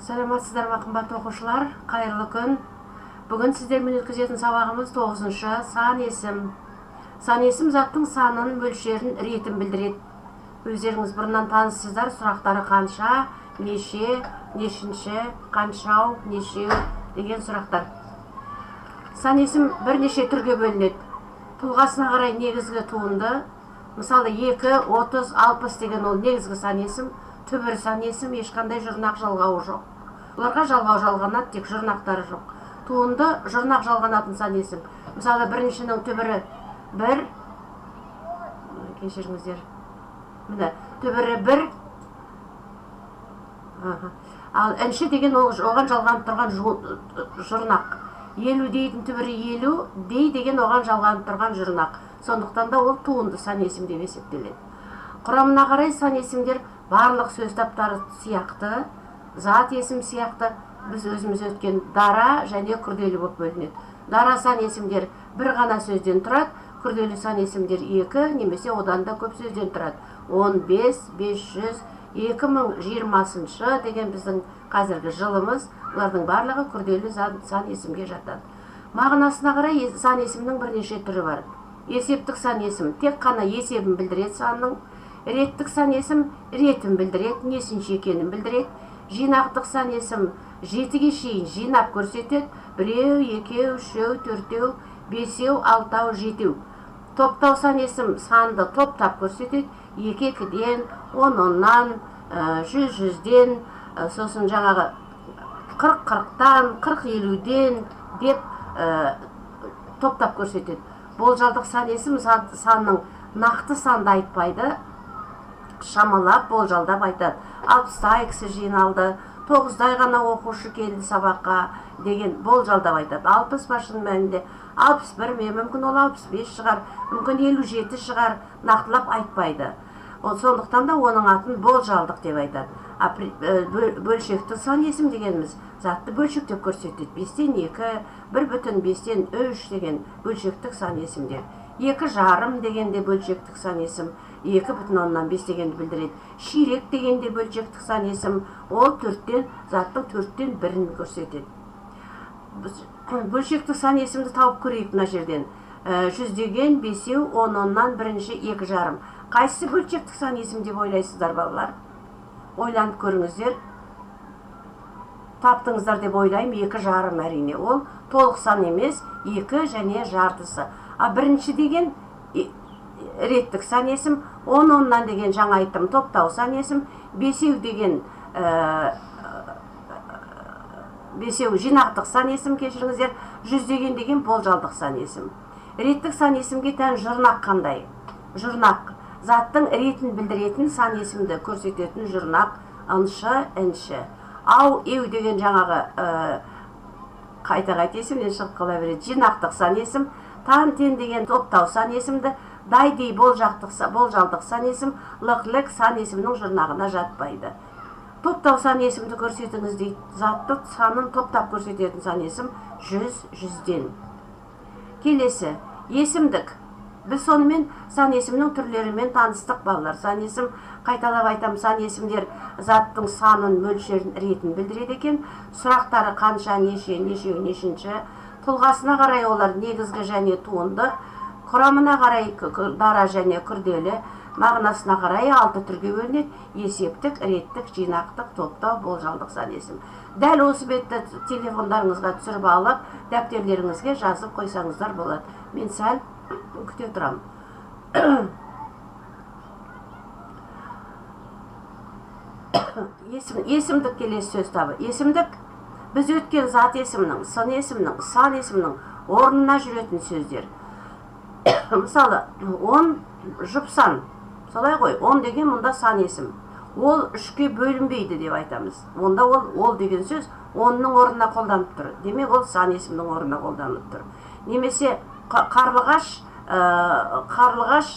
Саламатсыздар ма, қымбатты оқушылар? Қайырлы күн. Бүгін сіздермен өткізетін сабағымыз 9-шы сан есім. Сан есім заттың санын, мөлшерін, ретін білдіреді. Өздеріңіз бұрыннан таныссыздар, сұрақтары қанша, неше, нешінші, қаншау, нешеу деген сұрақтар. Сан есім бірнеше түрге бөлінеді. Тұлғасына қарай негізгі туынды. Мысалы, 2, 30, 60 деген ол негізгі сан есім, түбір сан есім, ешқандай жұрнақ жалғауы жоқ. Бұларға жалғау жалғанады, тек жұрнақтары жоқ. Туынды жұрнақ жалғанатын сан есім. Мысалы, біріншінің түбірі 1, кешіріңіздер, міне, түбірі 1. Ал інші деген ол оған жалғанып тұрған жұрнақ. Елу дейтін түбірі елу, дей деген оған жалғанып тұрған жұрнақ. Сондықтан да ол туынды сан есім деп есептеледі. Құрамына қарай сан есімдер барлық сөз таптары сияқты, зат есім сияқты, біз өзіміз өткен дара және күрделі болып бөлінеді. Дара сан есімдер бір ғана сөзден тұрады, күрделі сан есімдер екі немесе одан да көп сөзден тұрады. 15, 500, 2020 деген біздің қазіргі жылымыз, бұлардың барлығы күрделі сан есімге жатады. Мағынасына қарай сан есімнің бірнеше түрі бар. Есептік сан есім тек қана есебін білдіреді санның. Реттік сан есім ретін білдіреді, несінші екенін білдіреді. Жинақтық сан есім 7-ге шейін жинап көрсетеді. 1, 2, 3, 4, 5, 6, 7. Топтау сан есім санды топтап көрсетеді. 2 2-ден, 10 оннан, 100 жүзден, сосын жаңағы 40 қырықтан, 40 елуден деп топтап көрсетеді. Болжалдық сан есім санның нақты санды айтпайды, шамалап, болжалдап айтады. 60-тай кісі жиналды, 9-дай ғана оқушы келді сабаққа деген болжалдап айтады. 60 па шын мәнінде, 61 ме, мүмкін ол 65 шығар, мүмкін 57 шығар, нақтылап айтпайды. Ол сондықтан да оның атын болжалдық деп айтады. А бөлшекті сан есім дегеніміз затты бөлшектеп көрсетеді. 5-тен 2, 1,5-тен 3 деген бөлшектік сан есімдер. 2,5 деген де бөлшектік сан есім, 2,5 дегенді білдіреді. Ширек деген де бөлшектік сан есім, ол төрттен, заттың төрттен бірін көрсетеді. Бөлшектік сан есімді тауып көрейік мына жерден. Жүздеген, бесеу, он, оннан бірінші, 2,5. Қайсысы бөлшектік сан есім деп ойлайсыздар, балалар? Ойланып көріңіздер. Таптыңыздар деп ойлаймын, 2,5 әрине. Ол толық сан емес, 2 және жартысы. А бірінші деген реттік сан есім, он оннан деген жаңа айттым, топтау сан есім, бесеу деген бесеу жинақтық сан есім, кешіріңіздер, жүздеген деген болжалдық сан есім. Реттік сан есімге тән жұрнақ қандай? Жұрнақ заттың ретін білдіретін сан есімді көрсететін жұрнақ ыншы, інші. Ау, еу деген жаңағы қайта-қайта есімнен шығып қала береді. Жинақтық сан есім, тан, тен деген топтау сан есімді, дай, дей болжалдық сан есім, лық, лік сан есімнің жұрнағына жатпайды. Топтау сан есімді көрсетіңіз дейді. Затты санын топтап көрсететін сан есім жүз, жүзден. Келесі есімдік. Біз сонымен сан есімнің түрлерімен таныстық, балалар. Сан есім, қайталап айтам, сан есімдер заттың санын, мөлшерін, ретін білдіреді екен. Сұрақтары қанша, неше, нешеу, нешінші. Тұлғасына қарай олар негізгі және туынды. Құрамына қарай дара және күрделі. Мағынасына қарай 6 түрге бөлінеді. Есептік, реттік, жинақтық, топтау, болжалдық сан есім. Дәл осы бетті телефондарыңызға түсіріп алып, дәптерлеріңізге жазып қойсаңыздар болады. Мен сәл күте тұрамын. Есімдік келесі сөз табы. Есімдік біз өткен зат есімнің, сын есімнің, сан есімнің орнына жүретін сөздер. Мысалы, 10 жұп сан. Солай ғой, 10 деген мұнда сан есім. Ол 3-ке бөлінбейді деп айтамыз. Онда ол деген сөз 10-ның орнына қолданып тұр. Демек, ол сан есімнің орнына қолданып тұр. Немесе қарлығаш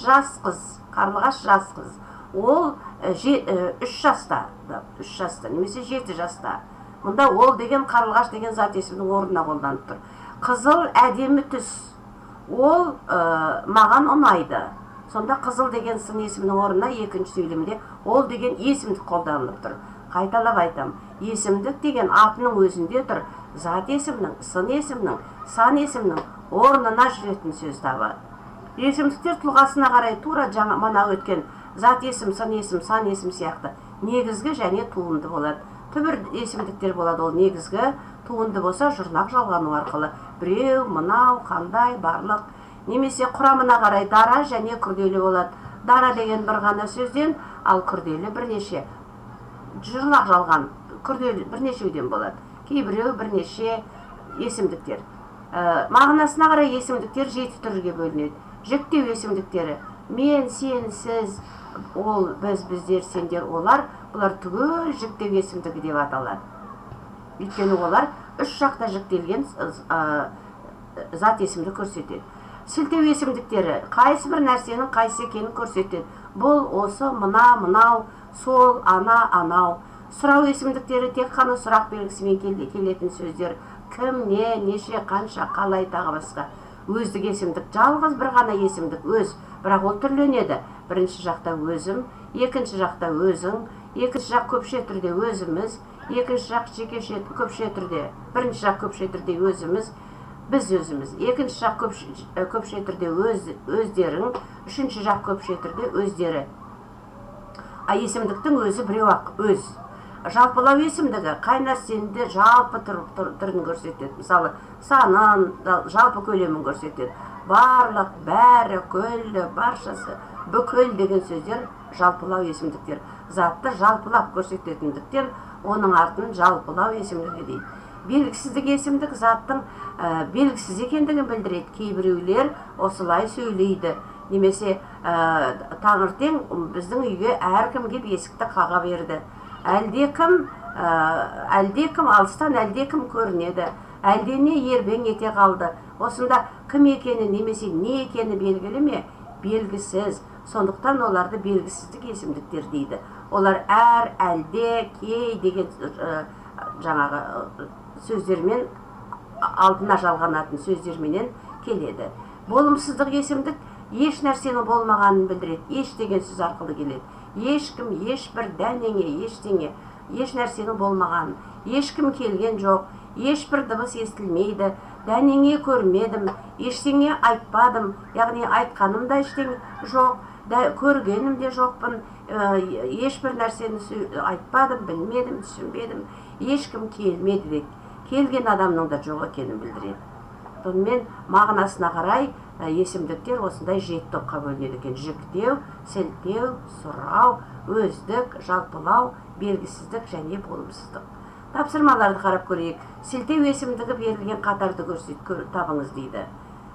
жас қыз, қарлығаш жас қыз. Ол 3 жаста, да, 3 жаста, немесе 7 жаста. Мұнда ол деген қарлығаш деген зат есімнің орнына қолданып тұр. Қызыл әдемі түс. Ол маған ұнайды. Сонда қызыл деген сын есімнің орнына екінші сөйлемде ол деген есімдік қолданылып тұр. Қайталап айтам, есімдік деген атының өзінде тұр. Зат есімнің, сын есімнің, сан есімнің орнына жүретін сөз табы. Есімдіктер тұлғасына қарай тура жаңа мана өткен зат есім, сын есім, сан есім сияқты негізгі және туынды болады. Түбір есімдіктер болады, ол негізгі, туынды болса жұрнақ жалғану арқылы. Біреу, мынау, қандай, барлық. Немесе құрамына қарай дара және күрделі болады. Дара деген бір ғана сөзден, ал күрделі бірнеше. Жұрнақ жалған күрделі бірнешеуден болады. Кейбіреу бірнеше есімдіктер. Мағынасына қарай есімдіктер 7 түрге бөлінеді. Жіктеу есімдіктері: мен, сен, сіз, ол, біз, біздер, сендер, олар. Бұлар түгел жіктеу есімдігі деп аталады. Өйткені олар үш жақта жіктелген зат есімді көрсетеді. Сілтеу есімдіктері қайсы бір нәрсенің қайсы екенін көрсетеді. Бұл, осы, мына, мынау, сол, ана, анау. Сұрау есімдіктері тек қана сұрақ белгісімен келетін сөздер. Кім, не, неше, қанша, қалай, тағы басқа. Өздік есімдік жалғыз бір ғана есімдік өз, бірақ ол түрленеді. Бірінші жақта өзім, екінші жақта өзің, екінші жақ көпше түрде өзіміз, екінші жақ жекеше көпше түрде, бірінші жақ көпше түрде өзіміз, біз өзіміз, екінші жақ көпше түрде өз, өздерің, үшінші жақ көпше түрде өздері. А есімдіктің өзі біреу ақ, өз. Жалпылау есімдігі қай нәрсені де жалпы түрін көрсетеді. Мысалы, санын, жалпы көлемін көрсетеді. Барлық, бәрі, күллі, баршасы, бүкіл деген сөздер жалпылау есімдіктер. Затты жалпылап көрсететіндіктен оның артын жалпылау есімдігі дейді. Белгісіздік есімдік заттың белгісіз екендігін білдіреді. Кейбіреулер осылай сөйлейді. Немесе таңертең біздің үйге әркім кеп есікті қаға берді. Әлдекім алыстан әлдекім көрінеді. Әлдене ербең ете қалды. Осында кім екені немесе не екені белгілі ме? Белгісіз. Сондықтан оларды белгісіздік есімдіктер дейді. Олар әр, әлде, кей деген жаңағы сөздермен, алдына жалғанатын сөздерменен келеді. Болымсыздық есімдік еш нәрсенің болмағанын білдіреді. Еш деген сөз арқылы келеді. Ешкім, ешбір, дәнеңе, ештеңе, еш нәрсенің болмағанын. Ешкім келген жоқ, ешбір дыбыс естілмейді, дәнеңе көрмедім, ештеңе айтпадым, яғни айтқаным да ештеңе жоқ, көргенім де жоқпын, ешбір нәрсені айтпадым, білмедім, түсінбедім, ешкім келмеді дейді. Келген адамның да жоқ екенін білдіреді. Сонымен мағынасына қарай есімдіктер осындай 7 топқа бөлінеді екен. Жіктеу, сілтеу, сұрау, өздік, жалпылау, белгісіздік және болымсыздық. Тапсырмаларды қарап көрейік. Сілтеу есімдігі берілген қатарды табыңыз дейді.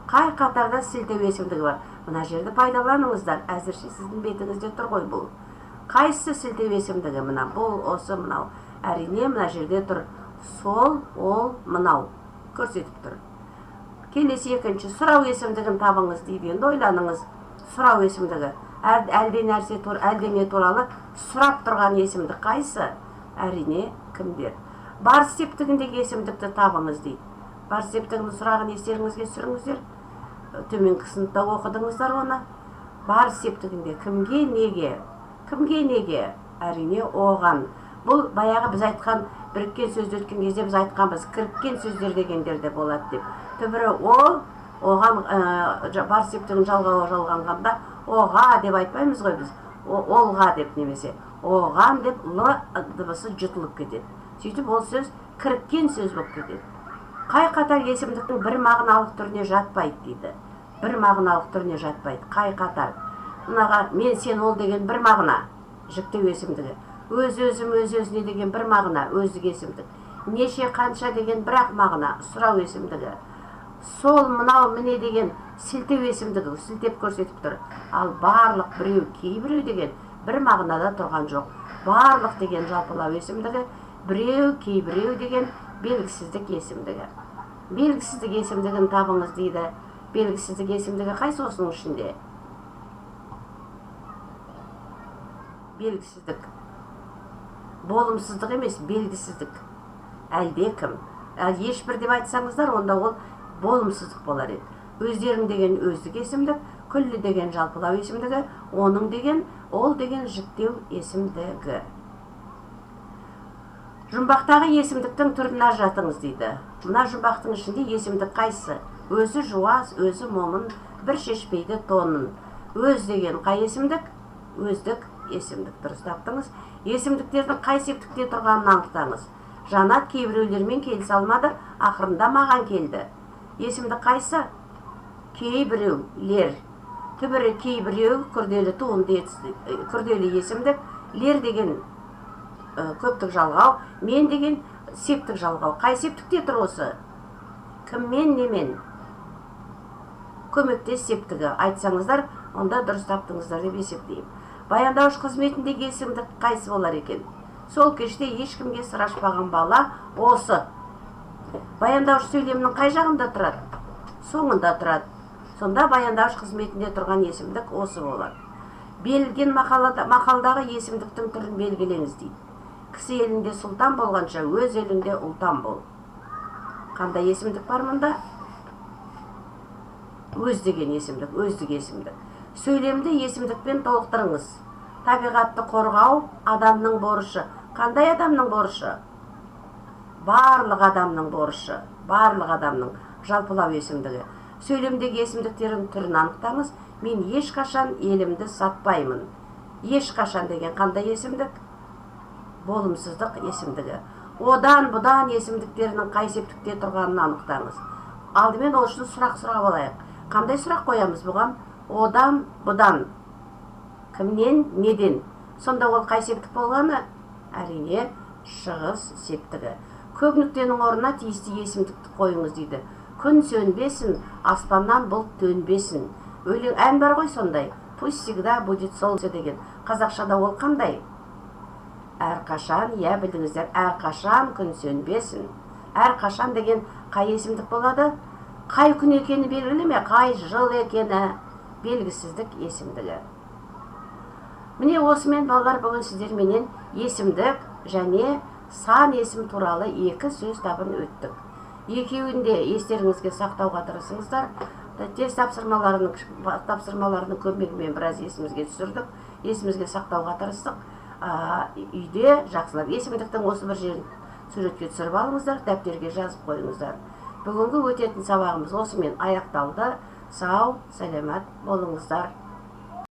Қай қатарда сілтеу есімдігі бар? Мына жерді пайдаланыңыздар. Әзірше сіздің бетіңізде тұр ғой бұл. Қайсысы сілтеу есімдігі? Мына, бұл, осы, мынау. Әрине, мына жерде тұр. Сол, ол, мынау көрсетіп тұр. Келесі екінші сұрау есімдігін табыңыз дейді. Енді ойланыңыз. Сұрау есімдігі. Әлде нәрсе әлдене туралы сұрап тұрған есімдік қайсы? Әрине, кімдер. Барыс септігіндегі есімдікті табыңыз дейді. Барыс септігінің сұрағын естеріңізге түсіріңіздер. Төменгі сыныпта оқыдыңыздар оны. Барыс септігінде кімге, неге? Кімге, неге? Әрине, оған. Бұл баяғы біз айтқан біріккен сөзді өткен кезде біз айтқанбыз, кіріккен сөздер дегендер де болады деп. Түбірі ол, оған, барыс септігін жалғауға жалғанғанда оға деп айтпаймыз ғой біз. Олға деп немесе оған деп л дыбысы жұтылып кетеді. Сөйтіп ол сөз кіріккен сөз болып кетеді. Қай қатар есімдіктің бір мағыналық түріне жатпайды дейді. Бір мағыналық түріне жатпайды. Қай қатар? Мынаға мен, сен, ол деген бір мағына, жіктеу есімдігі. Өз, өзім, өз өзіне деген бір мағына, өздік есімдік. Неше, қанша деген бір ақ мағына, сұрау есімдігі. Сол, мынау, міне деген сілтеу есімдігі, сілтеп көрсетіп тұр. Ал барлық, біреу, кейбіреу деген бір мағынада тұрған жоқ. Барлық деген жалпылау есімдігі, біреу, кейбіреу деген белгісіздік есімдігі. Белгісіздік есімдігін табыңыз дейді. Белгісіздік есімдігі қайсы осының ішінде? Белгісіздік. Болымсыздық емес, белгісіздік. Әлде кім? Ал ешбір деп айтсаңыздар, онда ол болымсыздық болар еді. Өздерің деген өздік есімдік, күллі деген жалпылау есімдігі, оның деген, ол деген жіктеу есімдігі. Жұмбақтағы есімдіктің түрін ажыратыңыз дейді. Мына жұмбақтың ішінде есімдік қайсысы? Өзі жуас, өзі момын, бір шешпейді тонын. Өз деген қай есімдік? Өздік есімдік. Дұрыс таптыңыз. Есімдіктердің қай септікте тұрғанын анықтаңыз. Жанат кейбіреулермен келісе алмады, ақырында маған келді. Есімдік қайсы? Кейбіреулер. Түбірі кейбіреу, күрделі туынды, күрделі есімдік. Лер деген көптік жалғау, мен деген септік жалғау. Қай септікте тұр осы? Кіммен, немен? Көмектес септігі. Айтсаңыздар, онда дұрыс таптыңыздар деп есептеймін. Баяндауыш қызметіндегі есімдік қайсы болар екен? Сол кеште ешкімге сыр ашпаған бала осы. Баяндауыш сөйлемнің қай жағында тұрады? Соңында тұрады. Сонда баяндауыш қызметінде тұрған есімдік осы болады. Берілген мақалдағы есімдіктің түрін белгілеңіз дейді. Кісі елінде сұлтан болғанша, өз еліңде ұлтан бол. Қандай есімдік бар мұнда? Өз деген есімдік, өздік есімдік. Сөйлемді есімдікпен толықтырыңыз. Табиғатты қорғау адамның борышы. Қандай адамның борышы? Барлық адамның борышы. Барлық адамның, жалпылау есімдігі. Сөйлемдегі есімдіктердің түрін анықтаңыз. Мен ешқашан елімді сатпаймын. Ешқашан деген қандай есімдік? Болымсыздық есімдігі. Одан, бұдан есімдіктерінің қай септікте тұрғанын анықтаңыз. Алдымен ол үшін сұрақ сұрап алайық. Қандай сұрақ қоямыз бұған? Одан, бұдан. Кімнен, неден? Сонда ол қай септік болғаны? Әрине, шығыс септігі. Көп нүктенің орнына тиісті есімдікті қойыңыз дейді. Күн сөнбесін, аспаннан бұлт төнбесін. Өлең, ән бар ғой сондай. Пусть всегда будет солнце деген. Қазақшада ол қандай? Әрқашан, иә, білдіңіздер, әрқашан күн сөнбесін. Әрқашан деген қай есімдік болады? Қай күн екені белгілі ме? Қай жыл екені белгісіздік есімдігі. Міне, осымен, балалар, бүгін сіздерменен есімдік және сан есім туралы екі сөз табын өттік. Екеуін де естеріңізге сақтауға тырысыңыздар. Тест тапсырмаларының көмегімен біраз есімізге түсірдік, есімізге сақтауға тырыстық. Үйде жақсылап есімдіктің осы бір жерін суретке түсіріп алыңыздар, дәптерге жазып қойыңыздар. Бүгінгі өтетін сабағымыз осымен аяқталды. Сау, сәлемат болыңыздар.